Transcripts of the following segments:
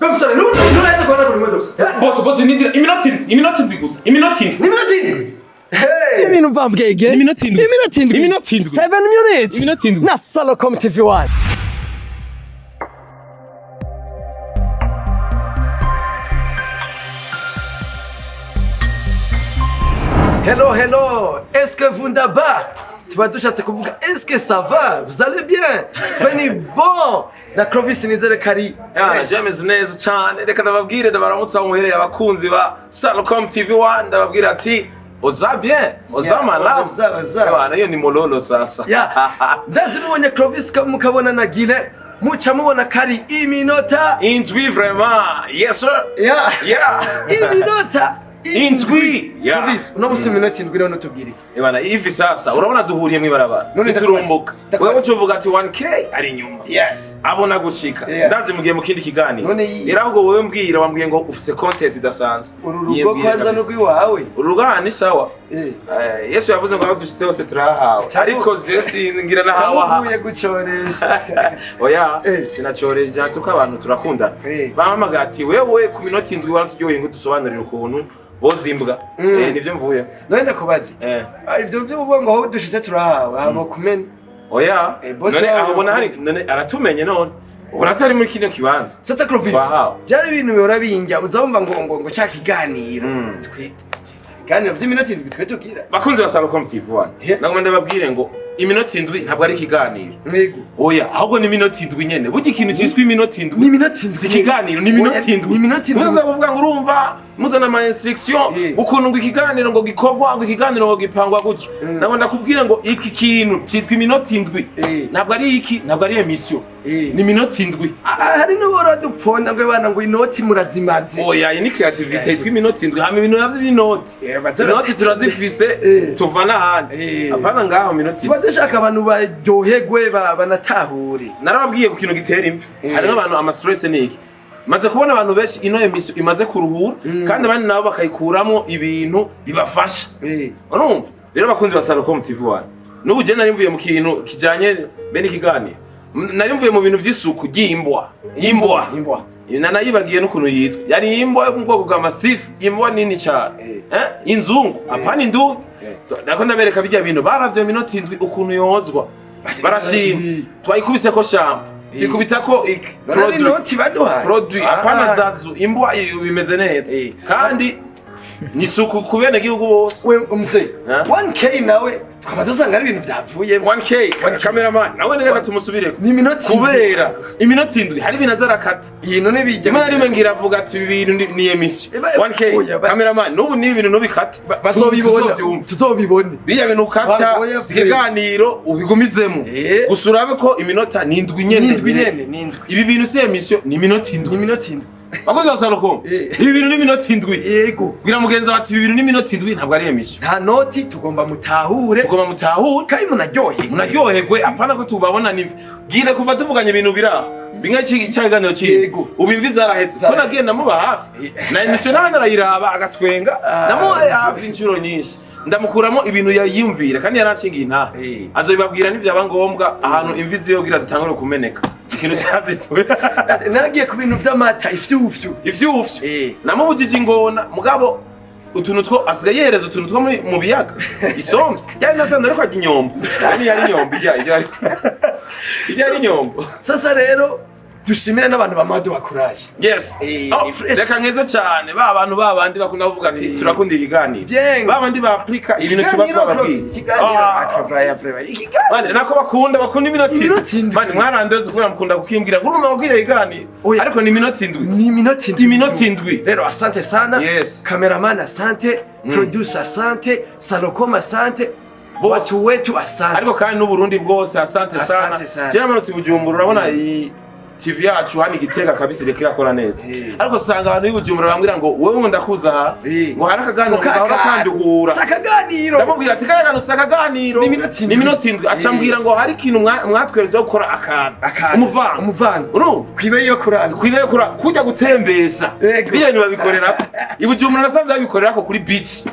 Musore, n'ubu nturaheza guhanagura imodoka. Bose bose, nindira iminota 7, iminota 7 gusa, iminota 7. Ni iminota 7. Hey! Ibintu mvambwege. Iminota 7. Iminota 7. Iminota 7. 7 minutes. Iminota 7. Na Salocom TV 1. Hello, hello! Est-ce que wunderbar? Tuba dushatse kuvuga est-ce que ça va? Vous allez bien? Twe ni bon! Na Clovis nizere kari. Yana jemeze neza cyane. Reka ndababwire, ndabaramutsa aho muherereye, abakunzi ba Salocom TV 1, ndababwira ati oza bien, oza. Yeah, Malamu. oza, oza. Bana, hiyo ni mololo sasa. Ya, ndazi mubonye Clovis mukabona na Gile, muca mubona kari iminota 7 vraiment. Yes sir. Ya. Iminota 7. Yeah. Clovis, uno musi iminota 7 none utubwira iki? Ebana, hivi sasa urabona duhuriye mwibarabara. None Iturumbuka. ndakubaza. Wewe ucuvuga ati 1K ari inyuma. Yes. Abona gushika. Yeah. Ndazi mugiye mu kindi kiganiro. None Rero ahubwo wowe mbwira, wambwiye ngo ufise content idasanzwe. Uru rugo Yiyembwire kwanza kabisa. n'urw'iwawe. Uru rugo ni sawa. Yesu yavuze ngo aho dushitse hose turahawe. Ariko je singira nahawe aha. Uvuye gucoresha. Oya, sinacoreje, tuko abantu turakundana. Bampamagaye ati wewe ku minota 7 waraturyoheye, ngo dusobanurire ukuntu boza imbwa. Nivyo mvuye. None ndakubaza. Ah, ivyo byo uvuga ngo aho dushitse turahawe, aho kumena. Oya, Boss none wawe aho ubona hari none aratumenye, none ubona atari muri kino kibanza. Sasa Clovis, Wow. byari ibintu bihora binjya, uza wumva ngo ca kiganiro. Twe ibiganiro vy'iminota 7 twe tugira. Bakunzi ba Salocom TV 1. Nagomba ndababwire ngo iminota 7 ntabwo ari ikiganiro. Yego. Oya, ahubwo ni iminota 7 nyene. Burya ikintu cyiswe iminota 7 Ni iminota 7. Si ikiganiro, ni iminota Oya, 7. ni iminota 7. Muza kuvuga ngo urumva muzana ama instruction ukuntu ngo ikiganiro ngo gikorwa, ngo ikiganiro ngo gipangwa gutya. Ntabwo ndakubwira ngo iki kintu cyitwa iminota 7. Ntabwo ari iki, ntabwo ari émission. Ni iminota 7. Ah, hari n'ubora duponda ngo bana ngo inoti murazimaze. Oya, iyi ni creativity yitwa iminota 7. Hama ibintu navyo by'inoti. Inoti turazifise, tuva n'ahandi. Apana ngaho minota Tuba 7. dushaka abantu baryoherwe, banatahure. Narababwiye ku kintu gitera imvi. Hariho abantu ama stress ni iki. Maze kubona abantu benshi ino émission imaze kuruhura, kandi abandi nabo bakayikuramwo ibintu bibafasha. Urumva rero, bakunzi ba Salocom TV 1, n'ubu je nari mvuye mu kintu kijanye be n'ikiganiro. Nari mvuye mu bintu vy'isuku ry'imbwa, imbwa. Imbwa. Nanayibagiye n'ukuntu yitwa. Yari imbwa yo mu bwoko bwa mastiff, imbwa nini cyane. Inzungu, apana indundi. Nako ndabereka bijya bintu baravye mu minota 7 ukuntu yozwa, barashima. Twayikubise ko shampoo, tuyikubita ko iki None ari produit. inoti baduhaye. Produit apana zazu imbwa bimeze neza. Kandi ni isuku ku bene gihugu bose. We umse. 1K nawe twama dusanga ari ibintu vyavuyemo. 1K cameraman nawe reka tumusubireko. Ni iminota 7. Kubera iminota 7 hari ibintu azarakata. Iyi none bijya. Rimwe na rimwe ngira avuga ati ibi bintu ni émission. 1K oya, cameraman, n'ubu niba ibintu ntubikate. Bazobibona. Tuzobyumva. Tuzobibona. Bijya bintu ukata Oya, si ikiganiro, ubigumizemo. Gusa urabe ko iminota ni 7 nyene. Ni 7 nyene, ni 7. Ibi bintu si émission, ni iminota 7. Ni iminota 7. Bakozi ba Salocom, ibi bintu ni iminota 7. Yego. Bwira mugenzi wawe ati ibi bintu ni iminota 7, ntabwo ari émission. Nta noti, tugomba mutahure. Tugomba mutahure. Kandi munaryoherwe. Munaryoherwe, apana ko tubabona nimvi gire kuva tuvuganye ibintu biraho bimwe cyaganiro cyiwe. Ubu imvi zarahetse ko nagiye ndamuba hafi na émission, nawe narayiraba agatwenga. Namubaye hafi inshuro nyinshi, ndamukuramo ibintu yayiyumvira kandi yaranshingiye intaha. Azobibabwira nivyaba ngombwa ahantu imvi ziyogira zitangure kumeneka, ikintu cyazituye. Naragiye ku bintu vy'amata, ifyufyu. Ifyufyu. Namubujije ingona, mugabo utuntu two asigaye yehereza, utuntu two mu biyaga, isombe ryari nasanze ariko arya inyombo. Yari yari inyombo, ijya ari inyombo. Sasa rero dushimire n'abantu bamaduha courage. Yes. Oh, ni fresh. Reka nkeze cyane ba bantu, ba bandi bakunda kuvuga ati turakunda ikiganiro, Bien. ba bandi baplika ibintu tuba twababwiye. Ikiganiro. Ah. Akavaya vrema. Ikiganiro. Mane nako bakunda iminota Iminota 7. 7. Mane mwarandoze kubera mukunda kukimbwira ngo urumva kubwira ikiganiro. Oya. Ariko ni iminota 7. Ni iminota 7. Iminota 7. Rero asante sana. Yes. Cameraman asante, producer asante, Salocom asante. Bose. Watu wetu asante. Ariko kandi n'Uburundi bwose asante sana. Asante sana. Je namanutse i Bujumbura, urabona iyi TV yacu hano igitega kabisa iriko irakora neza. Ariko usanga abantu b'i Bujumbura bambwira ngo wewe ngo ndakuza aha, ngo hari akaganiro ngo gahora kanduhura. Si akaganiro. Ndamubwira ati kaya kantu si akaganiro. Ni iminota 7. Ni iminota 7. Aca ambwira ngo hari ikintu mwatweretse gukora akantu. Akantu. Umuvango. Umuvango. Urumva? Kwibe yo kuranga. Kwibe kura kujya gutembesha. Yego. Bijya bintu babikorerako. I Bujumbura nasanze babikorerako kuri beach.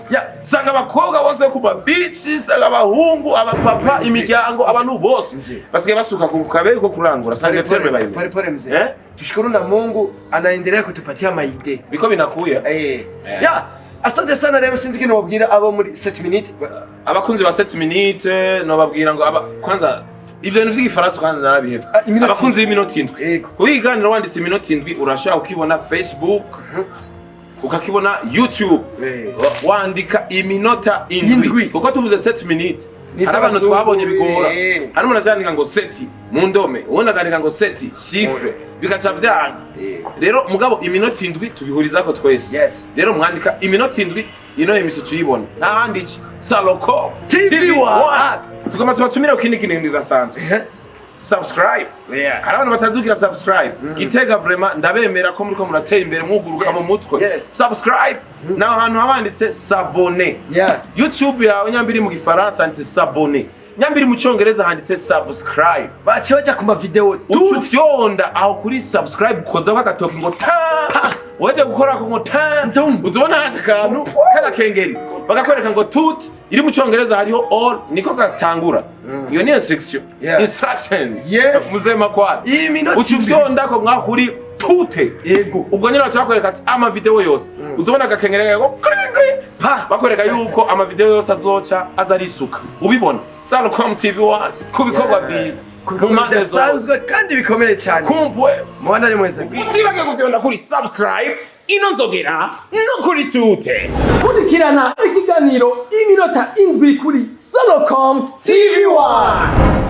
Sanga abakobwa bose ku ma beach, sanga abahungu, abapapa, Nzi. imiryango, abantu bose Nzi. basigaye basuka ku kabere ko kurangura. Sanga iyo terme bayimenya. Pole. Pole mzee. Eh? Tushukuru na Mungu anaendelea kutupatia ma idées. Biko binakuya. Eh. Ya, asante sana. Rero sinzi ikintu wabwira abo muri 7 minutes. Abakunzi ba 7 minutes, nobabwira ngo aba kwanza ivyo bintu vy'igifaransa kwanza narabihevye. Ah, iminota Abakunzi b'iminota 7. Yego. Kuko ikiganiro wanditse iminota 7, urashobora kukibona Facebook, ukakibona YouTube. Wandika iminota 7. Indwi. Kuko tuvuze 7 minutes, Ni hari abantu ivy'abazungu, twabonye bigora. Hari umuntu azandika ngo sept mu ndome, uwundi akandika ngo sept chiffre, bigaca vyanga. Rero mugabo iminota 7 tubihurizako twese. Rero mwandika iminota 7, ino émission tuyibona, nta handi iki Saloko TV One. Tugomba tubatumire ku kindi kintu kidasanzwe: subscribe. Hari abantu batazugira subscribe. Gitega, vraiment ndabemera ko muriko muratera imbere, mwuguruka mu mutwe. Subscribe naho hantu habanditse s'abonner. YouTube yawe nyambiri mu Gifaransa handitse s'abonner, nyambiri mu Cyongereza handitse subscribe. Bace baja ku ma vidéo. Uca ufyonda aho kuri subscribe, ukozaho agatoki ngo ta, waje gukora ngo ta. Ndum. Uzubona haje akantu k'agakengeri, bakakwereka ngo tout iri mu Cyongereza, hariho all, niko gatangura. Iyo ni instruction. Instructions. Muzema kwa Iyi minota uca ufyonda ko ngaho kuri tout. Ubwo nyine baca bakwereka ati ama vidéo yose, uzubona agakengeri ngo kling, kling. Pa. Bakwereka yuko ama vidéo yose azoca aza arisuka, ubibona Salcom TV 1 ku bikorwa vyiza Ku mu bikorwa mpande zose. bidasanzwe kandi bikomeye cyane. Kumpwe. Muhanda mweza. Utibagiye gufyonda kuri subscribe, ino nzogera no kuri tout. Kurikirana ikiganiro iminota 7 kuri Solocom TV 1.